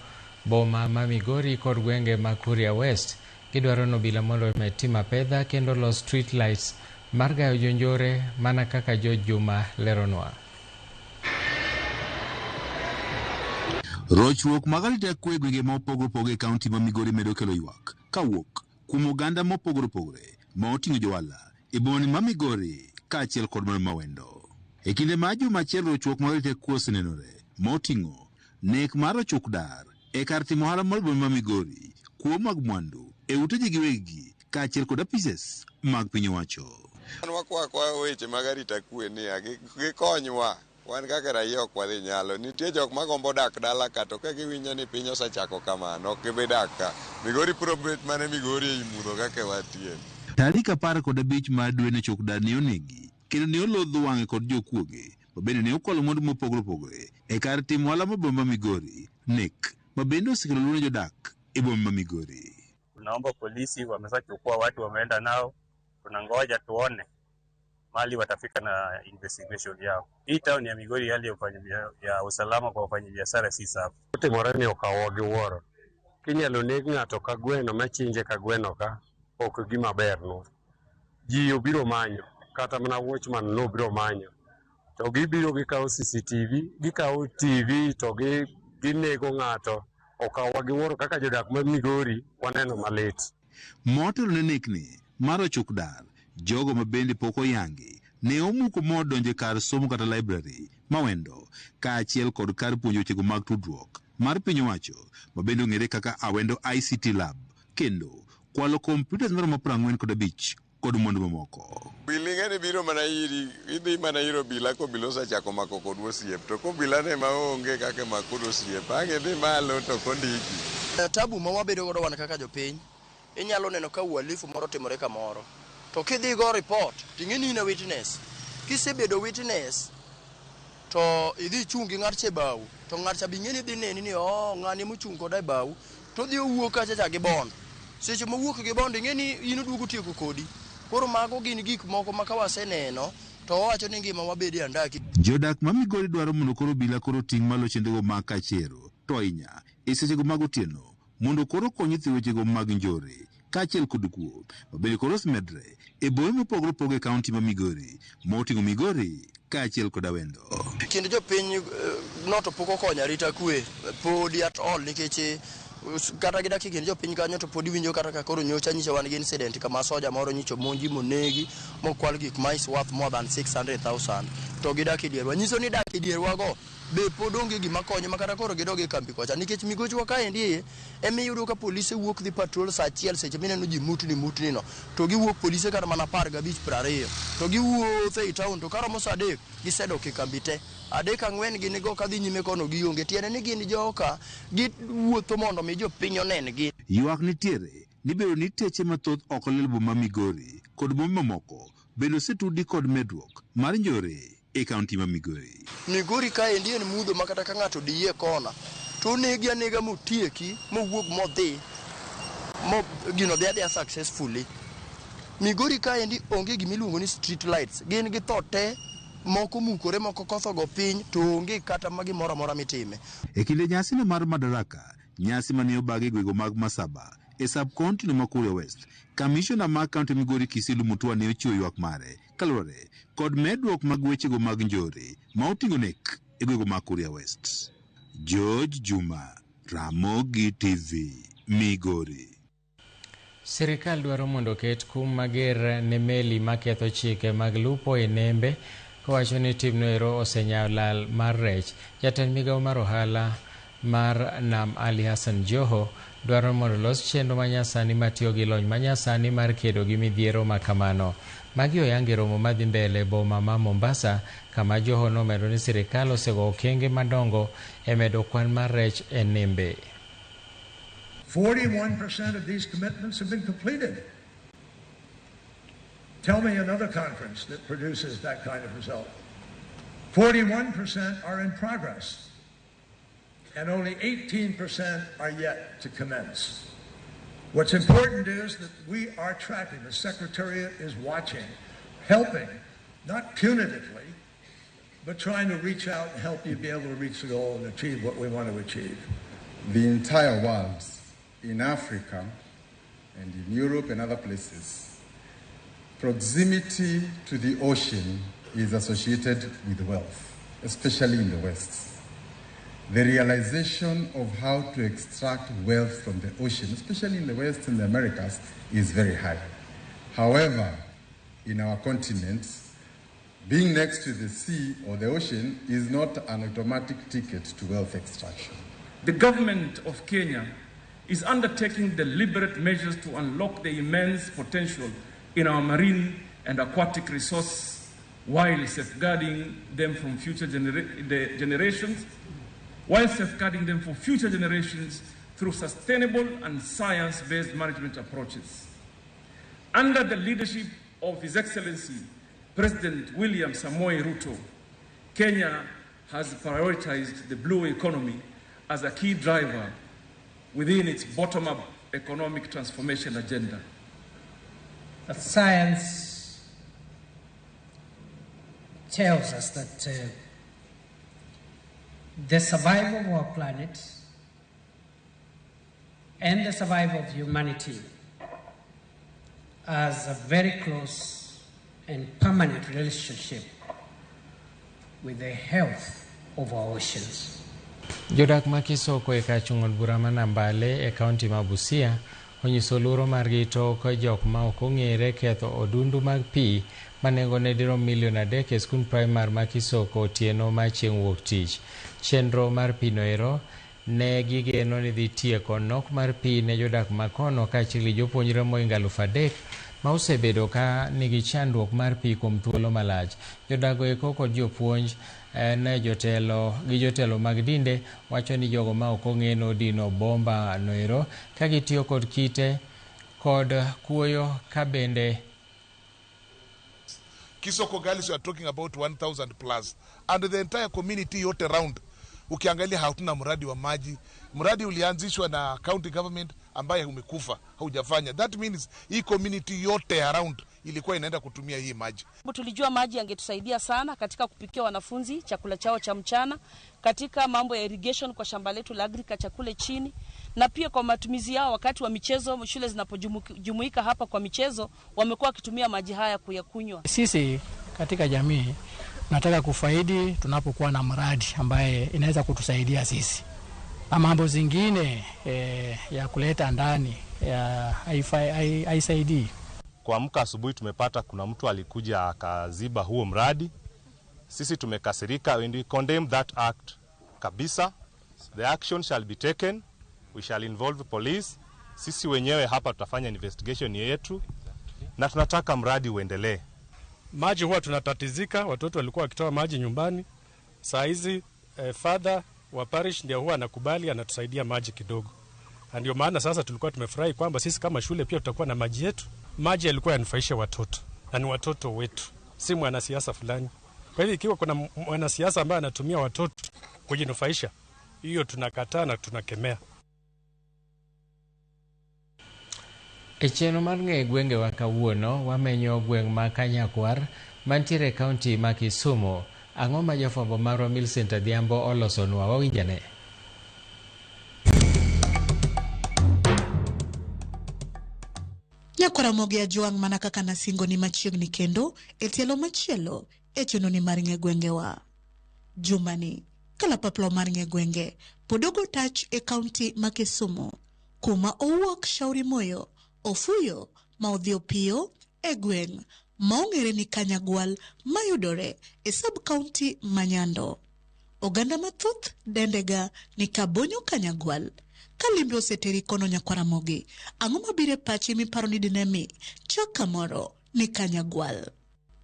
S2: boma ma Migori kod gwenge ma Kuria West. Gidwaro ni obila mondo omed timo apedha kendo los street lights mar gayo jonjore mana kaka George Juma leronwa.
S6: Rochruok mag arita kwe e gwenge ma opogore opogore e kaunti ma Migori medo kelo ywak kawuok kuom oganda mopogore opogore ma oting'o johala e bomani ma Migori kaachiel kod mana Mawendo. E kinde ma juma achiel rochruok mag arita kwe osenenore ma oting'o nek mar ochuk dar e kar timo ohala mar boma ma Migori, kuo mag mwandu e ute ji giwegi kaachiel kod apises mag piny owacho.
S7: Wan wakwa weche mag arita kwe niya, gikonywa wan kaka raia ok wadhi nyalo. Nitie jok magombo dak dala ka to ka giwinjo ni piny osechako kamano ok gibi dak ka. Migori biro bet mana Migori ei mudho kaka wantie.
S6: Tarik 15 mar dwe ne chok dar ne onegi kendo ne olodh wang'e kod jokuoge ma bende ne okwalo mwandu mopogore opogore e kar timo ohala mar boma ma Migori, nek ma bende osekelo luoro ne jodak e boma ma Migori.
S8: Tunaomba polisi wameshachukua watu wameenda nao, tunangoja tuone mali watafika na investigation yao. Hii town ya Migori hali ya usalama kwa wafanyabiashara si safi.
S9: Otimore ni okawo gi wuoro. Kinyalo neg ng'ato ka gweno machinje ka gweno ka ok gima bernwa. Ji obiro manyo, kata mana watchman nobiro manyo. To gibiro gikawo CCTV, gikawo TV to ginego ng'ato. Okawa gi wuoro kaka jodak ma Migori waneno malit.
S6: Motelo ne nekni mar ochuk dar, jogo ma bende pok oyangi ne omuko modonjo e kar somo kata library Mawendo kaachiel kod kar puonjo wechego mag tudruok mar piny owacho ma bende ong'ere kaka Awendo ICT Lab kendo kwalo computers maromo 45 kod mwandu mamoko.
S7: Obila ni biro mana iri, idhi mana ir obila ka obila osechako mako kod osiep to kobila ne maonge kaka mako kod osiep ang' idhi malo to kondiki.
S10: Tabu ma wabedo godo wan kaka jopiny, inyalo neno ka uhalifu moro timore kamoro to kidhi go report ting'e ni in a witness. Kisebedo witness to idhi chung' gi ng'at cha e bau to ng'at cha be ing'e ni dhi neni ni oh ng'ani mochung' koda e bau to odhi owuok kacha cha gi bond. Seche mowuok gi bond ing'e ni in oduogo tieko kodi. Koro mago gin gik moko ma ka waseneno to wawacho ni ngima wabede e andaki.
S6: Jodak ma Migori dwaro mondo koro obila koro ting' malo chenrogo mag kachero to ahinya e sechego mag otieno mondo koro okony e thiro wechego mag njore kaachiel kod kuo ma bende koro osemedre e bombe mopogore opogore e kaunti ma Migori moting'o Migori kaachiel kod Awendo.
S10: Kind jopiny no to pok okonyo arita kwe podi at all nikech kata gidak e kind jopiny kanyo to pod iwinjo kata ka koro nyocha nyicha wan gi incident kama soja moro nyicha omonji monegi mokwal gik ma is worth more than 600,000 to gidak e dierwa. Nyiso ni dak e dierwa go be pod onge gima konyo ma kata koro gidog e kambi kocha nikech migochwa kaendi ema iyudo ka polise wuok dhi patrol saa achiel seche mineno ji mutni mutni no to giwuok polise kata mana 15 20 to giwuotho ei town to karomo saa 3 gisedok e kambi te. 3 4 gin go kadhi nyime kono gionge tiende ni gin joka giwuotho mondo mi jopiny onen-gi.
S6: Ywak nitiere ni bedo ni teche mathoth ok olil boma Migori kod bombe mamoko bende osetudi kod medruok mar njore e kaunti ma Migori.
S10: Migori kaendi en mudho ma kata ka ng'ato diyie kona to onegi anega motieki mowuog modhi mo gino dhi adhiya successfully. Migori kaendi onge gimiluongo ni street lights, gin gi tho te moko mukore moko koth ogo piny to onge kata ma gimoro amora mitime.
S6: E kinde nyasino mar Madaraka, nyasi mane obag e gwenge mag Masaba e sub-county no ma Kuria West, kamishona mar kaunti Migori Kisilu Mutua ne ochiwo ywak mare kaluwore kod medruok mag wechego mag njore ma oting'o nek e gwenge mag Kuria West. George Juma, Ramogi TV, Migori.
S2: Sirikal dwaro mondo oket kum mager ne meli maketho chike mag lupo e nembe kowacho ni timno ero osenyayo lal mar rech. Jatend migawo mar ohala mar Nam Ali Hassan Joho dwaro mondo los chenro manyasani matiyo gi lony manyasani mar kedo gi midhiero ma kamano. Magi oyangi romo madhi mbele boma ma Mombasa kama Joho nomedo ni sirikal osego okenge madongo e medo kwan mar rech e nembe.
S11: 41% of these commitments have been completed. Tell me another conference that produces that kind of result. 41% are in progress, and only 18% are yet to commence. What's important is that we are tracking. The Secretariat is watching, helping, not punitively, but trying to reach out and help you be able to reach the goal and achieve what we want to achieve.
S12: The entire world, in Africa and in Europe and other places, proximity to the ocean is associated with wealth, especially in the West. The realization of how to extract wealth from the ocean, especially in the West and the Americas, is very high. However, in our continent, being next to the sea or the ocean is not an automatic ticket to wealth extraction.
S13: The government of Kenya is undertaking deliberate measures to unlock the immense potential in our marine and aquatic resources while safeguarding them from future generations, while safeguarding them for future generations through sustainable and science-based management approaches. Under the leadership of His Excellency President William Samoei Ruto, Kenya has prioritized the blue economy as a key driver within its bottom-up economic transformation agenda.
S14: That science tells us that the survival of our planet and the survival of humanity has a very close and permanent relationship with the health of our oceans.
S2: Jodak ma Kisoko e kar chung' od bura ma Nambale e kaunti ma Busia onyiso luoro margi tok jok ma ok ong'ere ketho odundu mag pi ma nengone dirom milion 3 e skund primar ma Kisoko otieno ma chieng' wuok tich. Chenro mar pi noero ne gigeno ni dhi tieko nok mar pi ne jodak makono kaachiel gi jopuonjre mohingo 3,000 ma osebedo ka nigi chandruok mar pi kuom thuolo malach. Jodago eko kod jopuonj ne jotelo gi jotelo mag dinde wacho ni jogo ma ok ong'e nodino bomba noero ka gitiyo kod kite kod kuoyo ka bende
S16: Kisoko girls, you are talking about 1,000 plus, and the entire community yote round. Ukiangalia hatuna mradi wa maji. Mradi ulianzishwa na county government ambaye umekufa, haujafanya. That means hii community yote around ilikuwa inaenda kutumia hii maji.
S17: Tulijua maji yangetusaidia sana katika kupikia wanafunzi chakula chao cha mchana, katika mambo ya irrigation kwa shamba letu la agriculture kule chini, na pia kwa matumizi yao wakati wa michezo. Shule zinapojumuika hapa kwa michezo wamekuwa wakitumia maji haya kuyakunywa.
S18: Sisi katika jamii nataka kufaidi tunapokuwa na mradi ambaye inaweza kutusaidia sisi. Na mambo zingine ya kuleta ndani haisaidii.
S19: Kuamka asubuhi tumepata kuna mtu alikuja akaziba huo mradi. Sisi tumekasirika and we condemn that act kabisa. The action shall be taken. We shall involve police. Sisi wenyewe hapa tutafanya investigation yetu na tunataka mradi uendelee.
S20: Maji huwa tunatatizika, watoto walikuwa wakitoa maji nyumbani. Saa hizi father wa parish ndio huwa anakubali, anatusaidia maji kidogo. Na ndio maana sasa tulikuwa tumefurahi kwamba sisi kama shule pia tutakuwa na maji yetu. Maji yalikuwa yanufaisha watoto na ni watoto wetu, si mwanasiasa fulani. Kwa hivyo ikiwa kuna mwanasiasa ambaye anatumia watoto kujinufaisha, hiyo tunakataa na tunakemea.
S2: E chenro mar ng'e gwengewa kawuono, wamenyo gweng' ma Kanyakwar mantiere e kaunti ma Kisumu. Ang'o ma jafwambo marwa Millicent Adhiambo olosonwa? Wawinjane.
S21: Nyakwaramogi Ajwang' mana kaka nasingo ni machiegni kendo e tielo machielo e chenro ni mar ng'e gwengewa. Jumani kalapaplo mar ng'e gwenge pod ogo tach e kaunti ma Kisumu kuma owuok Shauri Moyo ofuyo ma odhi opiyo e gweng' ma ong'ere ni Kanyagwal mayudore e sub-county ma Nyando. Oganda mathoth dendega ni Kabonyo Kanyagwal. Ka limbe oseteri kono Nyakwaramogi, ang'o mabiro e pachi miparo ni dinemi chak kamoro ni Kanyagwal?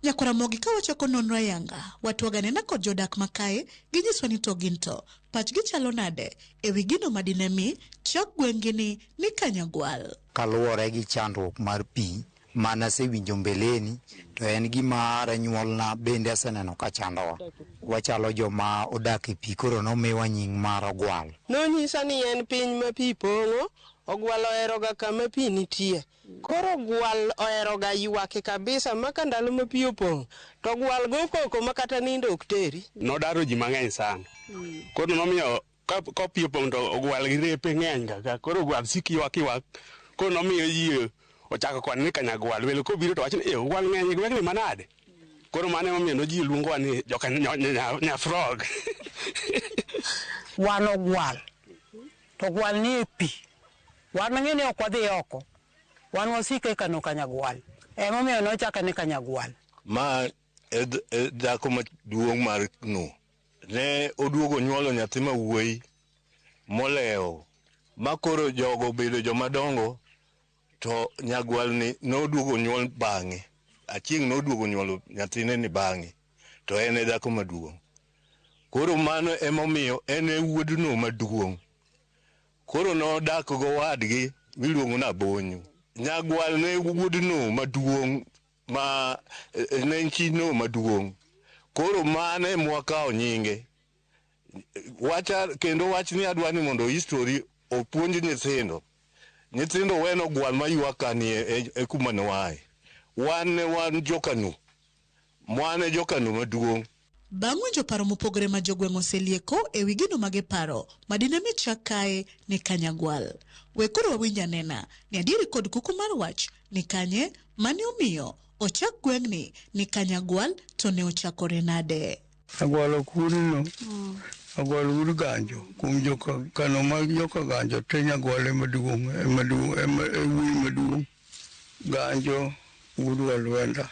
S21: Nyakwaramogi ka wachako nonro ayanga, watwaganena kod jodak makae ginyiswa ni to gin to pachgi chalo nade ewi gino madinemi chak gweng'gi ni Kanyagwal.
S28: Kaluwore gi chandruok mar pi
S1: Manasewinjo mbeleni to en gima ranyuolna bende aseneno ka chandowa. Wachalo joma odak e pi koro nomiwa nying mar ogwal.
S3: Nonyisa ni en piny ma pi pong'o, ogwal oheroga kama pi nitie. Koro ogwal oheroga ywak kabisa ma ka ndalo ma pi opong' to ogwal go koko ma kata nindo ok teri.
S4: Nodaro ji mang'eny sana. Koro nomiyo ka pi opong' to ogwal gi repe ng'eny kaka. Koro ogwal sik ywak ywak. Koro nomiyo ji ochako kwan ni Kanyagwal. Welo kobiro to wacho ni eh ogwal ng'eny e gweng'ni manade. Koro mano emomiyo no ji luongowa ni joka Nyafrog.
S5: Wan ogwal. To ogwal ni e pi. Wan ng'e ni ok wadhi oko. Wan wasiko e kano Kanyagwal. Emomiyo nochake ni Kanyagwal.
S15: Ma e dhako maduong' mar no. Ne oduogo nyuolo nyathi ma wuoyi molewo. Ma koro jogo obedo joma dongo to Nyagwal ni noduogo nyuol bang'e. Achieng' noduogo nyuolo nyathine ni bang'e. To en e dhako maduong'. Koro mano emomiyo en e wuodno maduong'. Koro nodak gowadgi miluongo ni Abonyo. Nyagwal ne wuodno maduong' ma ne en chi no maduong'. Koro mano ema wakawo nyinge. Wacha kendo wachni adwa ni mondo history opuonj nyithindo. Nyithindo weno ogwal maywak ka ni e kuma ne waaye. Wan ne wan jokanu. Wan e jokanu maduong'.
S21: Bang' winjo paro mopogore ma jogweng' oselieko e wi gino magiparo madine mi chak kae ni Kanyagwal. We koro wawinj anena ni adieri kod kuku mar wach ni kanye mane omiyo ochak gweng'ni ni Kanyagwal to ne ochakore nade.
S22: Agwal ok wuod no. Agwal wuod Ganjo. Kuom joka kano mag joka Ganjo te Nyagwal ema duong' ema duong' ema e wuoyi maduong'. Ganjo wuod Walwenda.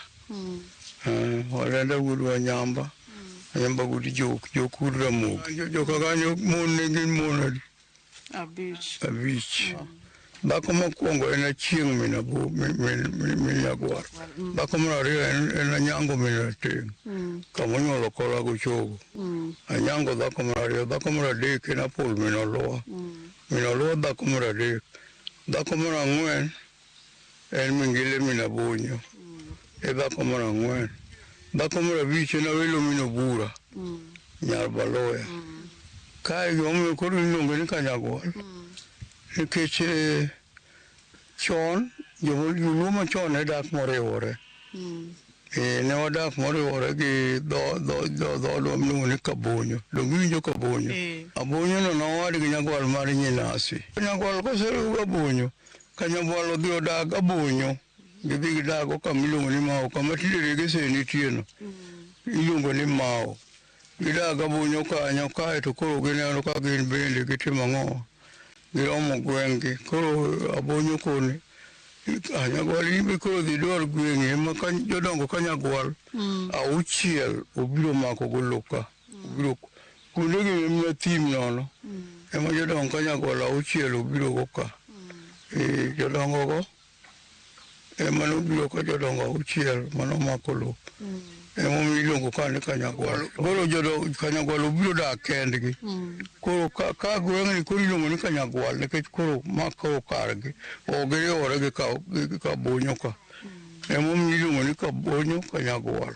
S22: Walwenda wuod Wanyamba. Wanyamba wuod Jok. Jok wuod Ramogi. Joka Ganjo mon ne gin mon adi?
S23: Abich.
S22: Abich. Dhako mokwongo en Achieng' min Abo min Nyagwal. Dhako mar ariyo en Anyango min Rateng'. Kamonyuolo Kola gochogo. Anyango dhako mar ariyo. Dhako mar adek en Apol min Olwa. Min Olwa dhako mar adek. Dhako mar ang'wen en Mingile min Abonyo. E dhako mar ang'wen. Dhako mar abich en Awelo min Obura. Nyar Baloya. Kae gimomiyo koro iluonge ni Kanyagwal. Nikech chon joluo machon ne dak moriwore. Ne wadak moriwore gi dhoodwa miluongo ni Kabonyo. Donge iwinjo Kabonyo? Abonyo no nowad gi Nyagwal mar Nyinasi. Nyagwal koseriw gabonyo, Kanyagwal odhi odag Abonyo. Gidhi gidago kama iluongo ni Mao, kama tinde Regese nitie no. Iluongo ni Mao. Gidag Abonyo kanyo kae to koro gineno ka gin bende gitimo ang'o? Giromo gweng'gi. Koro Abonyo koni Nyagwal in be koro dhi dwar gweng'i ema ka jodongo ka Nyagwal auchiel obiro mako go lo ka. Obiro kuonde gi ma thim nono. Ema jodongo ka Nyagwal auchiel obiro go ka. Jodongo go ema nobiro ka jodongo auchiel manomako lo. Emomiyo iluongo ka ni Kanyagwal. Koro jodongo Kanyagwal obiro dak kendgi. Koro ka gweng'ni koro iluongo ni Kanyagwal nikech koro ma koro kargi. Ok giriwore gi Kabonyo ka. Emomiyo iluongo ni Kabonyo Kanyagwal.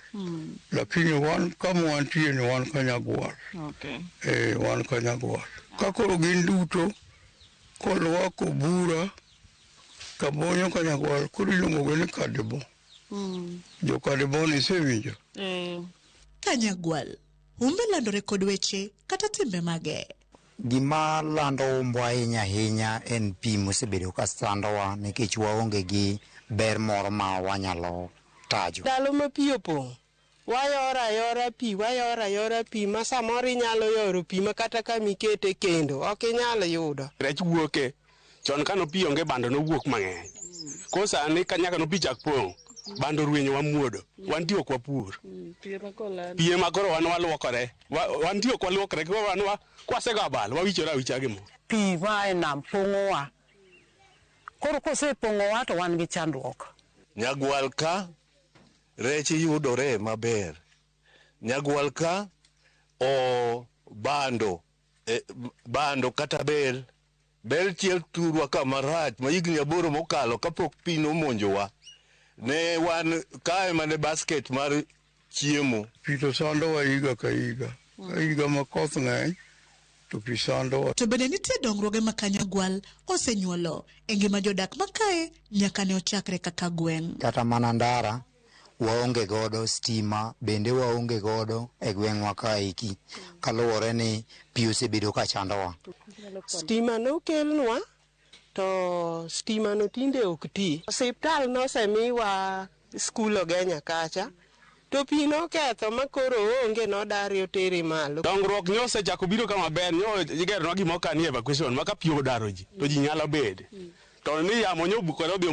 S22: Lakini wan kama wantie ni wan Kanyagwal.
S23: Okay.
S22: Wan Kanyagwal. Ka koro gin duto Kolwa Kobura Kabonyo Kanyagwal koro iluongo gi ni Kadibo. Jo Kadibo ni isewinjo?
S21: Kanyagwal. Humbe landore kod weche kata timbe mage.
S1: Gima lando umbo ahinya ahinya en pi mosebedo ka sandowa nikech waonge gi ber moro ma wanyalo tajo.
S3: Ndalo ma pi opong', wayoro ayora pi, wayoro ayora pi ma samoro inyalo yoro pi ma kata kamikete kendo ok inyal yudo.
S4: Rech wuoke. Chon kano pi onge bando nowuok mang'eny. Koro sani nyaka no pi chak pong', bando rwenyo wamuodo. Wantie ok wapur. Pi ema koro wan waluokore. Wantie ok waluokre. Koro wan kwasego abal, wawichore awicha gi mo.
S5: Pi ma e nam pong'owa. Koro kosepong'owa to wan gi chandruok.
S15: Nyagwal ka rech yudore maber. Nyagwal ka o bando, bando kata bel. Bel chiel thurwa ka marach ma higni 8 mokalo kapok pi nomonjowa. Ne wan kae mane basket mar chiemo.
S22: Pi to sandowa higa ka higa. Ka higa ma koth ng'eny to pi sandowa.
S21: To bende nitie dongruoge ma Kanyagwal osenyuolo e ngima jodak makae nyaka ne ochakre kaka gweng'.
S1: Kata mana ndara waonge godo, stima bende waonge godo e gweng'wa kaeki kaluwore ni pi osebedo ka chandowa.
S3: Stima nokelnwa to stima no tinde ok ti. Osiptal nosemiwa skul Ogenya kacha to pi noketho ma koro onge nodari otere malo.
S4: Dongruok nyo osechako biro kama ber, nyo igeronwa gimoro ka ni evacuation ma ka pi odaro ji to ji nyalo bede. To ni yamo nyo obukore odhi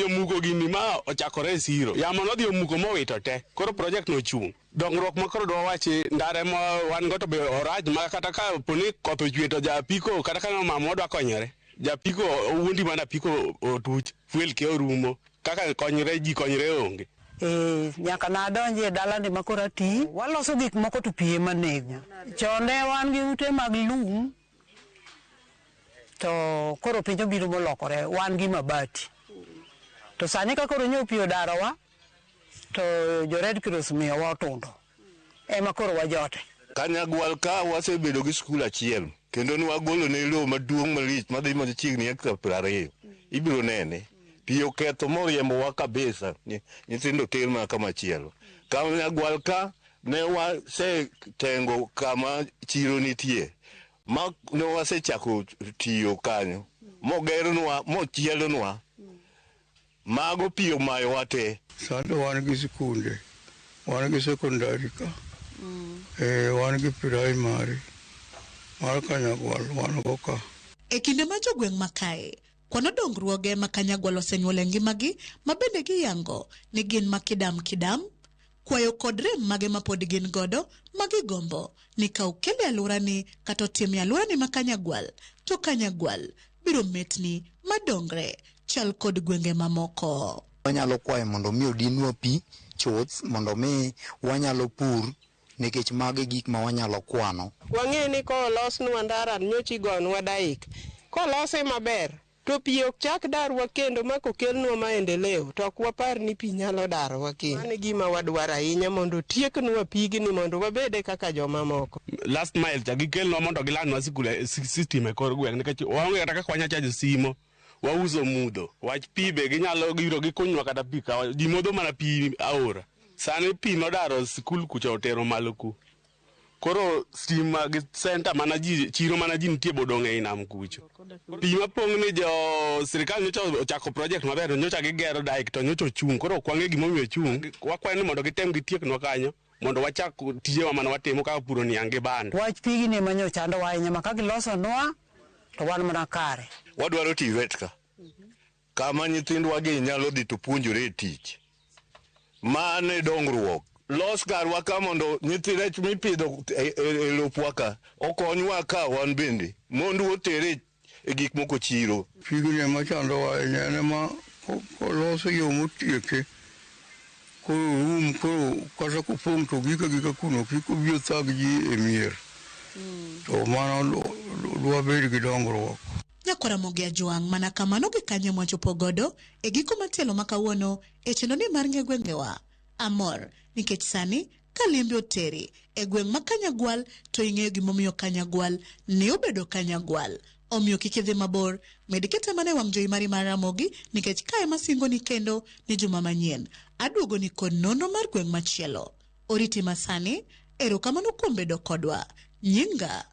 S4: omuko gini ma ochakore e siro. Yamo nodhi omuko mowito te, koro project no ochung'. Dongruok ma koro dwa wachi ndare ma wan go to be orach ma kata ka poni koth ochwe to japiko kata ka mama odwa konyore. Japiko owuondi mana apiko otuch, fuel ke orumo, kaka konyre ji konyre onge.
S5: Nyaka nadonji e dalani ma koro ati, waloso gik moko to pi ema nego. Chon ne wan gi ute mag lum, to koro piny obiro molokore, wan gi mabati. To sani ka koro nyo pi odarowa, to jo Red Cross miyowa otundo, ema koro wajote.
S15: Kanyagwal ka wasebedo gi skul achiel, kendo ne wagolo ne lowo maduong' malich madhi machiegni hekta 20. Ibiro nene. Pi oketho moriembowa kabisa, nyithindo ter mana kama chielo. Kanyagwal ka ne wasetengo kama chiro nitie, ma ne wasechako tiyo kanyo, mogernwa, mochielnwa, mago pi omayowa te.
S22: Sani wan gi sikunde, wan gi sekondari ka, wan gi primary mar Kanyagwal wan go ka.
S21: E kinde ma jogweng' makae kwano dongruoge ma Kanyagwal osenyuolo e ngimagi ma bende giyango ni gin ma kidam kidam, kwayo kod rem mage ma pod gin godo ma gigombo ni ka okel e alworani kata otim e alworani ma Kanyagwal, to Kanyagwal biro metni madongre chal kod gwenge mamoko.
S1: Wanyalo kwayo mondo mi odinwa pi chuth mondo mi wanyalo pur nikech magi gik ma wanyalo kwano.
S3: Wang'e ni kolosnwa ndara nyocha igonwa daik. Kolose maber to pi ok chak darwa kendo ma kokelnwa maendeleo to ok wapar ni pi nyalo darowa kendo. Mano e gima wadwaro ahinya mondo otieknwa pigni mondo wabede kaka jomamoko.
S4: Last mile cha gikelnwa mondo gilandnwa sikul system e kor gweng' nikech waonge kata kaka wanyalo chajo simo. Wauso mudho. Wach pi be ginyalo biro gikunywa kata pi ka ji modho mana pi aora. Sani pi nodaro sikul kucha otero malo ku. Koro stima gi center mana ji chiro mana ji nitie bodong' ei nam kucho. Pi mapong' ni jo sirikal nyocha ochako project maber to nyocha gigero dike to nyocha ochung'. Koro ok wang'e gimomiyo ochung'. Wakwayo ni mondo gitem gitieknwa kanyo mondo wachak tijewa mane watimo kaka puro niang' gi bando.
S5: Wach pigni ema nyo chandowa ahinya ma ka gilosonwa to wan mana kare.
S15: Wadwaro TVET ka, kama nyithindwa gi nyalo dhi to puonjore e tich. Mano e dongruok. Los karwa ka mondo nyithi rech mipidho e lopwa ka okonywa ka wan bende mondo otere e gik moko chiro.
S22: Pigni ema chandowa ahinya, en ema kolos yo motieke koro rum, koro kata kopong' to gik agika kuno kik obi othag ji e mier. To mano dwabed gi dongruok.
S21: Nyakwara Mogi Ajwang' mana kamano gi kanyo mwachopo godo e giko matielo ma kawuono e chenro ni mar ng'e gwengewa. Amor nikech sani ka limbe oteri e gweng' ma Kanyagwal to ing'eyo gimomiyo Kanyagwal ne obedo Kanyagwal. Omiyo kik idhi mabor, med kete mana e wang' jowi mari mar Ramogi nikech kae masingoni kendo ni juma manyien. Aduogo ni kod nonro mar gweng' machielo. Oriti masani, erokamano kuom bedo kodwa. Nyinga